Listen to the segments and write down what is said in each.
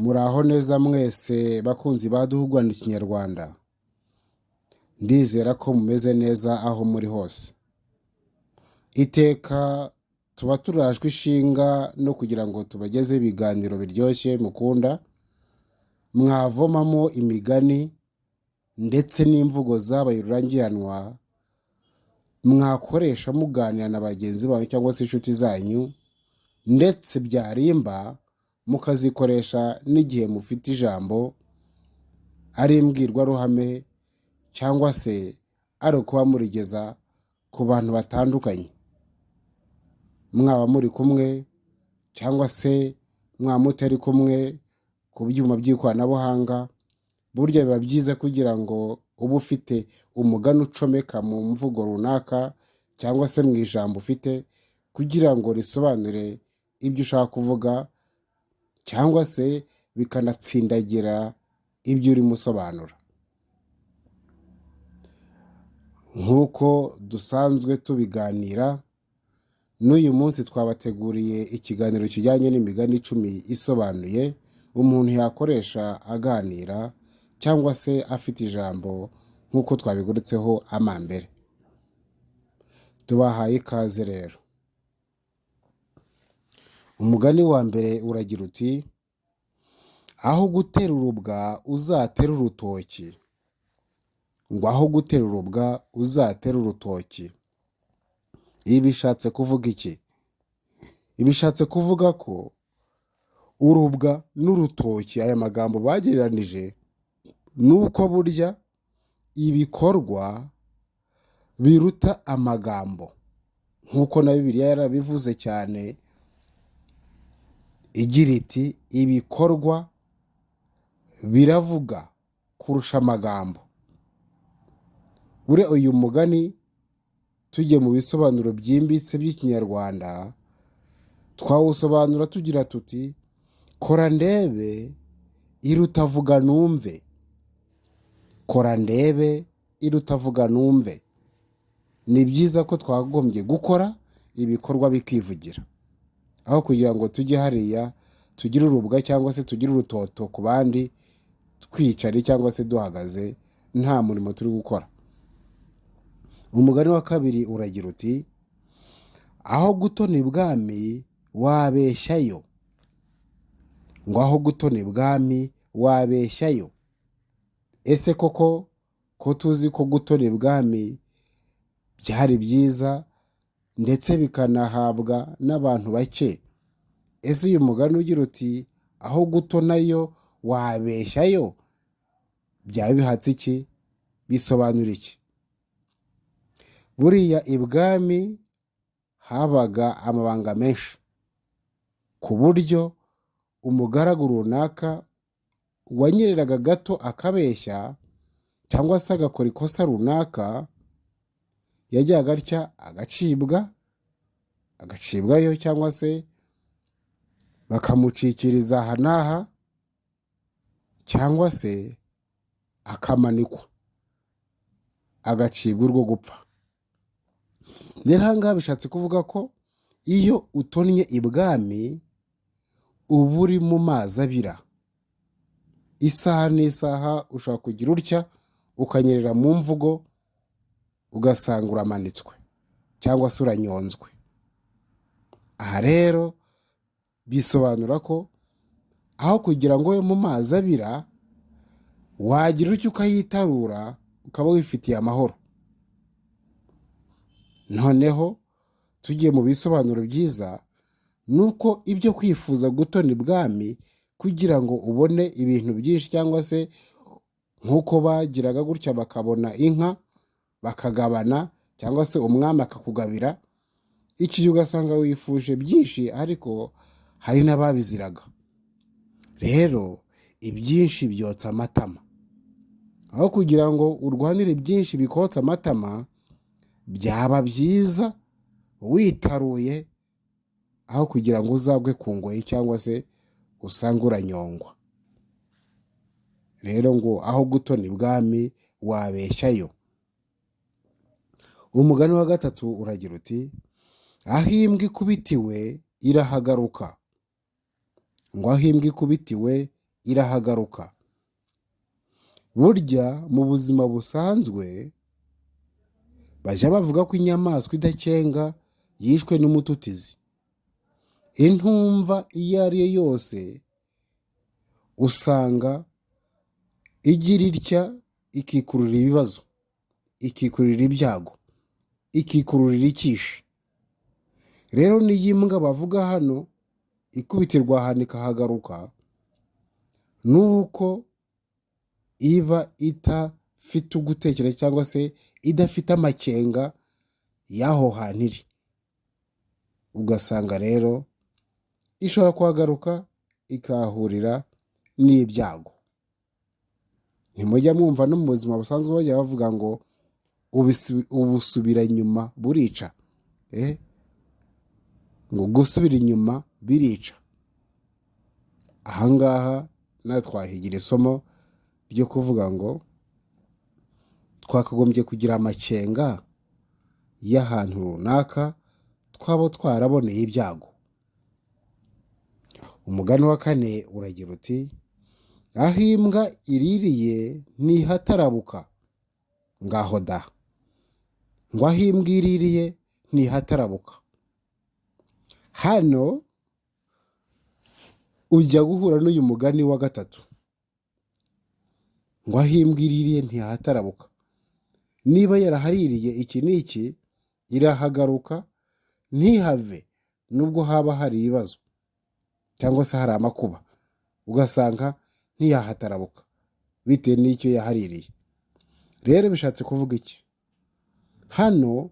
Muraho neza mwese bakunzi ba Duhugurane Ikinyarwanda, ndizera ko mumeze neza aho muri hose. Iteka tuba turajwe ishinga no kugira ngo tubagezeho ibiganiro biryoshye mukunda, mwavomamo imigani ndetse n'imvugo zabaye ururangiranwa, mwakoresha muganira na bagenzi banyu cyangwa se inshuti zanyu, ndetse byarimba mukazikoresha n'igihe mufite ijambo, ari imbwirwaruhame cyangwa se ari ukuba murigeza ku bantu batandukanye, mwaba muri kumwe cyangwa se mwaba mutari kumwe ku byuma by'ikoranabuhanga. Burya biba byiza kugira ngo ube ufite umugani ucomeka mu mvugo runaka cyangwa se mu ijambo ufite, kugira ngo risobanure ibyo ushaka kuvuga cyangwa se bikanatsindagira ibyo urimo usobanura. Nk'uko dusanzwe tubiganira, n'uyu munsi twabateguriye ikiganiro kijyanye n'imigani 10 isobanuye umuntu yakoresha aganira cyangwa se afite ijambo, nk'uko twabigurutseho amambere. Tubahaye ikaze rero. Umugani wa mbere uragira uti: aho gutera urubwa uzatere urutoki. Ngo aho gutera urubwa uzatere urutoki. Ibi bishatse kuvuga iki? Ibi bishatse kuvuga ko urubwa n'urutoki, aya magambo bagereranije, ni uko burya ibikorwa biruta amagambo, nk'uko na Bibiliya yarabivuze cyane igira iti: ibikorwa biravuga kurusha amagambo. Buriya uyu mugani tujye mu bisobanuro byimbitse by'Ikinyarwanda, twawusobanura tugira tuti: kora ndebe iruta vuga numve. Kora ndebe iruta vuga numve. Ni byiza ko twagombye gukora ibikorwa bikivugira, aho kugira ngo tujye hariya tugire urubwa cyangwa se tugire urutoto ku bandi, twicare cyangwa se duhagaze nta murimo turi gukora. Umugani wa kabiri uragira uti: aho gutona ibwami wabeshyayo. Ngo aho gutona ibwami wabeshyayo. Ese koko ko tuzi ko gutona ibwami byari byiza ndetse bikanahabwa n'abantu bake, ese uyu mugani ugira uti aho gutonayo wabeshyayo, byaba bihatse iki? Bisobanura iki? Buriya ibwami habaga amabanga menshi, ku buryo umugaragu runaka wanyereraga gato akabeshya cyangwa se agakora ikosa runaka, yajyaga atya agacibwa, agacibwayo cyangwa se bakamucikiriza aha n'aha, cyangwa se akamanikwa agacibwa urwo gupfa. Rero aha ngaha bishatse kuvuga ko iyo utonnye ibwami uba uri mu mazi abira. Isaha n'isaha ushobora kugira utya ukanyerera mu mvugo, ugasanga uramanitswe cyangwa se uranyonzwe. Aha rero bisobanura ko aho kugira ngo ube mu mazi abira, wagira utya ukayitarura ukaba wifitiye amahoro. Noneho tugiye mu bisobanuro byiza, ni uko ibyo kwifuza gutona ibwami kugira ngo ubone ibintu byinshi, cyangwa se nk'uko bagiraga gutya bakabona inka bakagabana, cyangwa se umwami akakugabira, iki gihe ugasanga wifuje byinshi, ariko hari n'ababiziraga. Rero ibyinshi byotsa amatama. Aho kugira ngo urwanire byinshi bikotsa amatama, byaba byiza witaruye, aho kugira ngo uzagwe ku ngoyi cyangwa se usange uranyongwa. Rero ngo aho gutona ibwami wabeshyayo. Umugani wa gatatu uragira uti: aho imbwa ikubitiwe irahagaruka. Ngo aho imbwa ikubitiwe irahagaruka. Burya mu buzima busanzwe bajya bavuga ko inyamaswa idakenga yishwe n'umututizi. Intumva iyo ari yo yose usanga igira itya ikikururira ibibazo, ikikururira ibyago, ikikururira ikishi. Rero n'iyi mbwa bavuga hano ikubitirwa ahantu ikahagaruka, ni uko iba idafite ugutekereza cyangwa se idafite amakenga y'aho hantu iri. Ugasanga rero ishobora kuhagaruka ikahahurira n'ibyago. Ntimujya mwumva no mu buzima busanzwe bajya bavuga ngo ubusubiranyuma burica, ngo gusubira inyuma birica. Ahangaha natwe twahigira isomo ryo kuvuga ngo twakagombye kugira amakenga y'ahantu runaka twaba twaraboneye ibyago. Umugani wa kane uragira uti: "Aho imbwa iririye ntihatarabuka." Ngaho da! Ngo aho imbwa iririye ntihatarabuka. Hano ujya guhura n'uyu mugani wa gatatu, ngo aho imbwa iririye ntihatarabuka. Niba yarahaririye iki n'iki, irahagaruka ntihave, nubwo haba hari ibibazo cyangwa se hari amakuba, ugasanga ntiyahatarabuka bitewe n'icyo yahaririye. Rero bishatse kuvuga iki hano?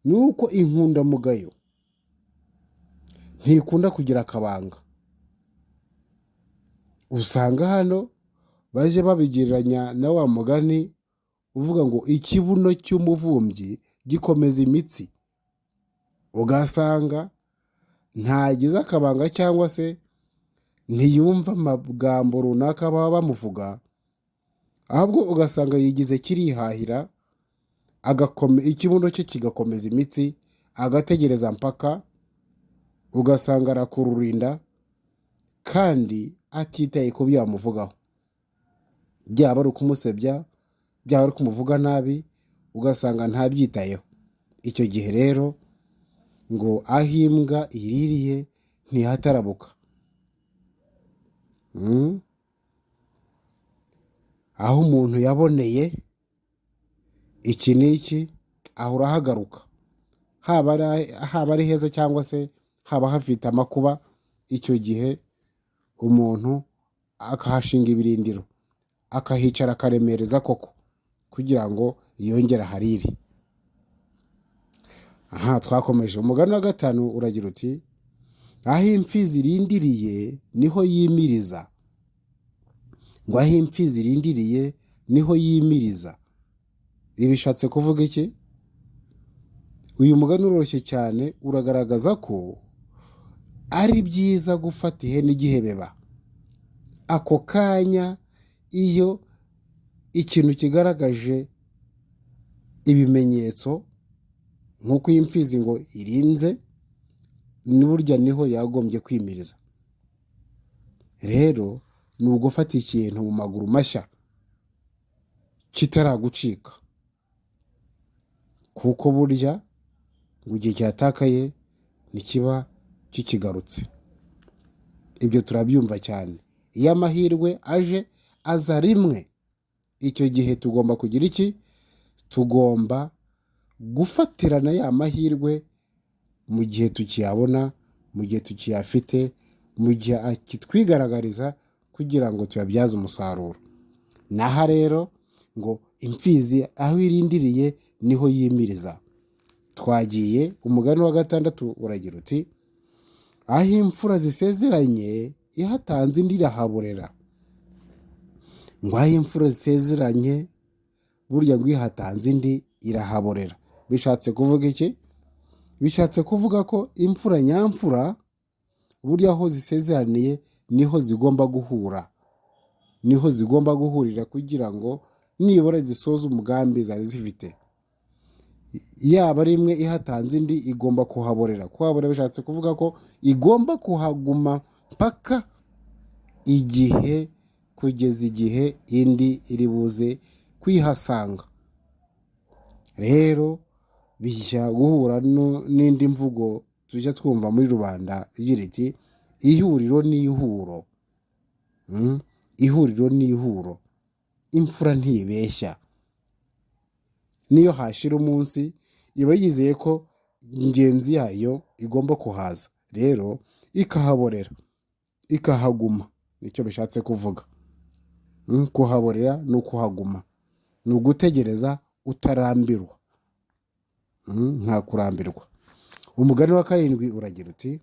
Ni uko inkundamugayo ntikunda kugira akabanga. Usanga hano bajya babigereranya na wa mugani uvuga ngo ikibuno cy'umuvumbyi gikomeza imitsi. Ugasanga ntagize akabanga cyangwa se ntiyumva amagambo runaka baba bamuvuga, ahubwo ugasanga yigize kirihahira, ikibuno cye kigakomeza imitsi, agategereza mpaka, ugasanga arakurura inda kandi atitaye ku byo bamuvugaho, byaba ari ukumusebya, byaba ari ukumuvuga nabi, ugasanga ntabyitayeho. Icyo gihe rero ngo aho imbwa iririye ntihatarabuka. Aho umuntu yaboneye iki n'iki, aho urahagaruka, haba ari heza cyangwa se haba hafite amakuba, icyo gihe umuntu akahashinga ibirindiro, akahicara, akaremereza koko kugira ngo yongere aharire. Aha twakomeje. Umugani wa gatanu uragira uti: "Aho imfizi irindiriye niho yimiriza." Ngo aho imfizi irindiriye niho yimiriza. Ibi bishatse kuvuga iki? Uyu mugani uroroshye cyane, uragaragaza ko ari byiza gufata ihene igihebeba ako kanya. Iyo ikintu kigaragaje ibimenyetso nk'uko iyi mfizi ngo irinze, ni burya niho yagombye kwimiriza. Rero ni ugufata ikintu mu maguru mashya kitaragucika, kuko burya ngo igihe cyatakaye ntikiba kikigarutse. Ibyo turabyumva cyane. Iyo amahirwe aje, aza rimwe. Icyo gihe tugomba kugira iki? Tugomba gufatirana ya mahirwe mu gihe tukiyabona, mu gihe tukiyafite, mu gihe akitwigaragariza, kugira ngo tuyabyaze umusaruro. Naha rero ngo imfizi aho irindiriye niho yimiriza. Twagiye. Umugani wa gatandatu uragira uti: "Aho imfura zisezeranye, ihatanze indi irahaborera." Ngo aho imfura zisezeranye, burya ngo ihatanze indi irahaborera. Bishatse kuvuga iki? Bishatse kuvuga ko imfura nyamfura burya aho zisezeraniye niho zigomba guhura, niho zigomba guhurira kugira ngo nibura zisoze umugambi zari zifite. Yaba ari imwe ihatanze indi, igomba kuhaborera. Kuhaborera bishatse kuvuga ko igomba kuhaguma mpaka igihe kugeza igihe indi iri buze kuyihasanga. Rero bijya guhura n'indi mvugo tujya twumva muri rubanda igira iti ihuriro ni ihuro. Ihuriro ni ihuro, imfura ntibeshya, niyo hashira umunsi iba yizeye ko ingenzi yayo igomba kuhaza, rero ikahaborera, ikahaguma, nicyo bishatse kuvuga. Kuhaborera ni ukuhaguma, ni ugutegereza utarambirwa, nta kurambirwa. Umugani wa karindwi uragira uti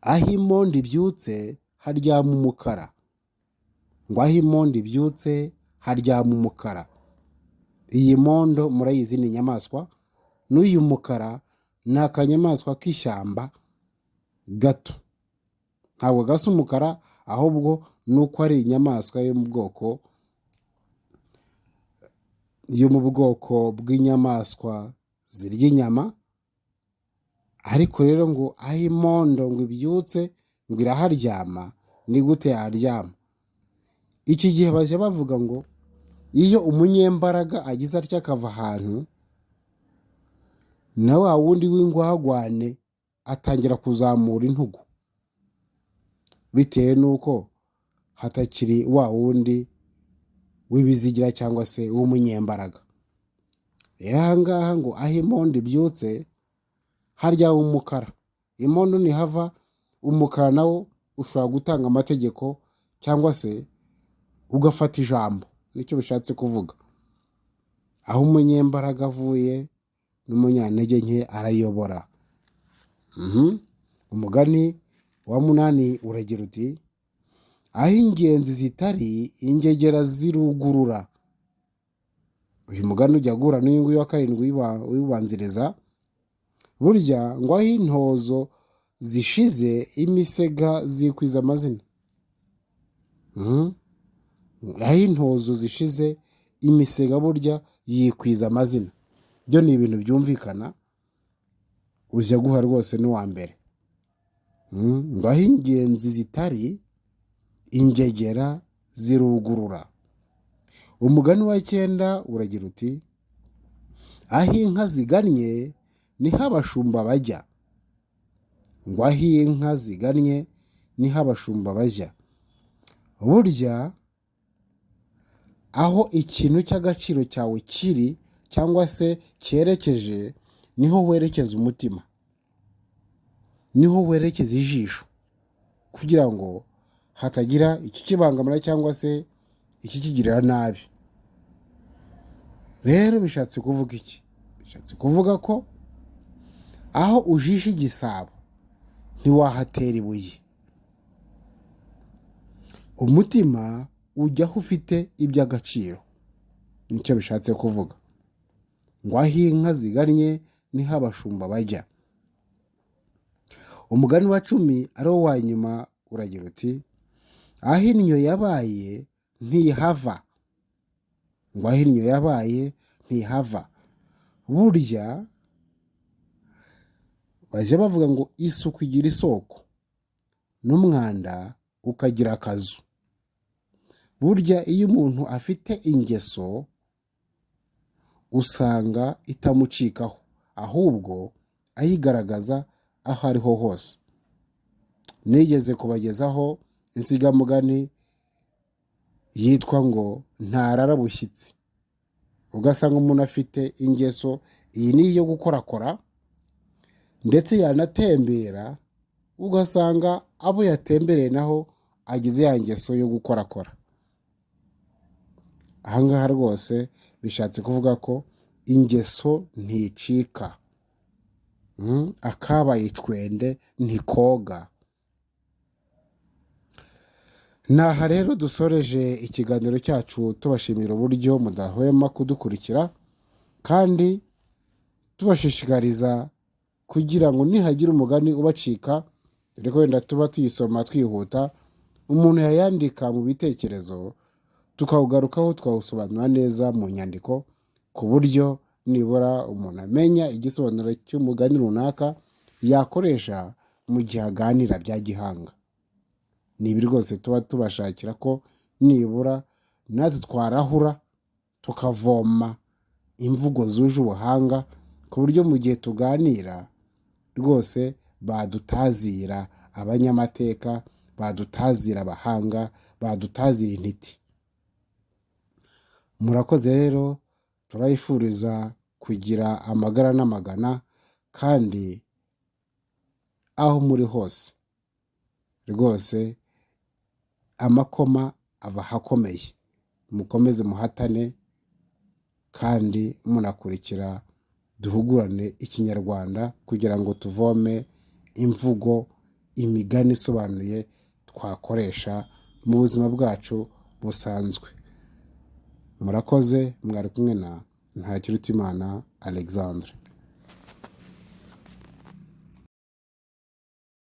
aho imondo ibyutse haryama umukara. Ngo aho imondo ibyutse haryama umukara. Iyi mondo murayizi ni inyamaswa, n'uyu mukara ni akanyamaswa k'ishyamba gato, ntabwo gasa umukara, ahubwo ni uko ari inyamaswa yo mu bwoko bw'inyamaswa zirya inyama. Ariko rero ngo aho imondo ngo ibyutse ngo iraharyama, ni gute yaharyama? Iki gihe bajya bavuga ngo iyo umunyembaraga agize atya akava ahantu, na wa wundi w'ingwagwane atangira kuzamura intugu, bitewe n'uko hatakiri wa wundi w'ibizigira cyangwa se w'umunyembaraga. Rero aha ngaha ngo aho imondo ibyutse haryama umukara, imondo nihava umukara nawo ushobora gutanga amategeko cyangwa se ugafata ijambo, nicyo bishatse kuvuga. Aho umunyembaraga avuye n'umunyantege nke arayobora. Umugani wa munani uragira uti aho ingenzi zitari ingegera zirugurura. Uyu mugani ujya guhura n'uyu nguyu wa karindwi uwubanziriza. Burya ngo aho intozo zishize imisega zikwiza amazina. Aho intozo zishize imisega burya yikwiza amazina, byo ni ibintu byumvikana, ujya guha rwose n'uwa mbere. Ngo aho ingenzi zitari ingegera zirugurura. Umugani wa cyenda uragira uti aho inka zigannye niho abashumba bajya. Ngo aho inka zigannye niho abashumba bajya. Burya aho ikintu cy'agaciro cyawe kiri cyangwa se cyerekeje, niho werekeza umutima, niho werekeza ijisho, kugira ngo hatagira ikikibangamira cyangwa se ikikigirira nabi. Rero bishatse kuvuga iki? Bishatse kuvuga ko aho ujishe igisabo ntiwahatera ibuye. Umutima ujya aho ufite iby'agaciro, nicyo bishatse kuvuga. Ngo aho inka zigannye niho abashumba bajya. Umugani wa 10 ari wo wa nyuma uragira uti aho innyo yabaye ntihava. Ngo aho innyo yabaye ntihava. Burya bajya bavuga ngo isuku igira isoko n'umwanda ukagira akazu. Burya iyo umuntu afite ingeso usanga itamucikaho, ahubwo ayigaragaza aho ariho hose. Nigeze kubagezaho insigamugani yitwa ngo ntarara bushyitsi. Ugasanga umuntu afite ingeso iyi ni iyo gukorakora, ndetse yanatembera ugasanga abo yatembereye naho agize ya ngeso yo gukorakora. Aha ngaha rwose bishatse kuvuga ko ingeso nticika, akabaye icwende ntikoga. Ni aha rero dusoreje ikiganiro cyacu, tubashimira uburyo mudahwema kudukurikira, kandi tubashishikariza kugira ngo nihagira umugani ubacika, dore ko wenda tuba tuyisoma twihuta, umuntu yayandika mu bitekerezo tukawugarukaho tukawusobanura neza mu nyandiko, ku buryo nibura umuntu amenya igisobanuro cy'umugani runaka yakoresha mu gihe aganira bya gihanga. Ni ibi rwose tuba tubashakira ko Nibura natwe twarahura tukavoma imvugo zuje ubuhanga, ku buryo mu gihe tuganira rwose badutazira abanyamateka, badutazira abahanga, badutazira intiti. Murakoze rero, turayifuriza kugira amagara n'amagana, kandi aho muri hose rwose amakoma ava ahakomeye. Mukomeze muhatane kandi munakurikira Duhugurane Ikinyarwanda kugira ngo tuvome imvugo, imigani isobanuye twakoresha mu buzima bwacu busanzwe. Murakoze, mwari kumwe na Ntakirutimana Alexandre.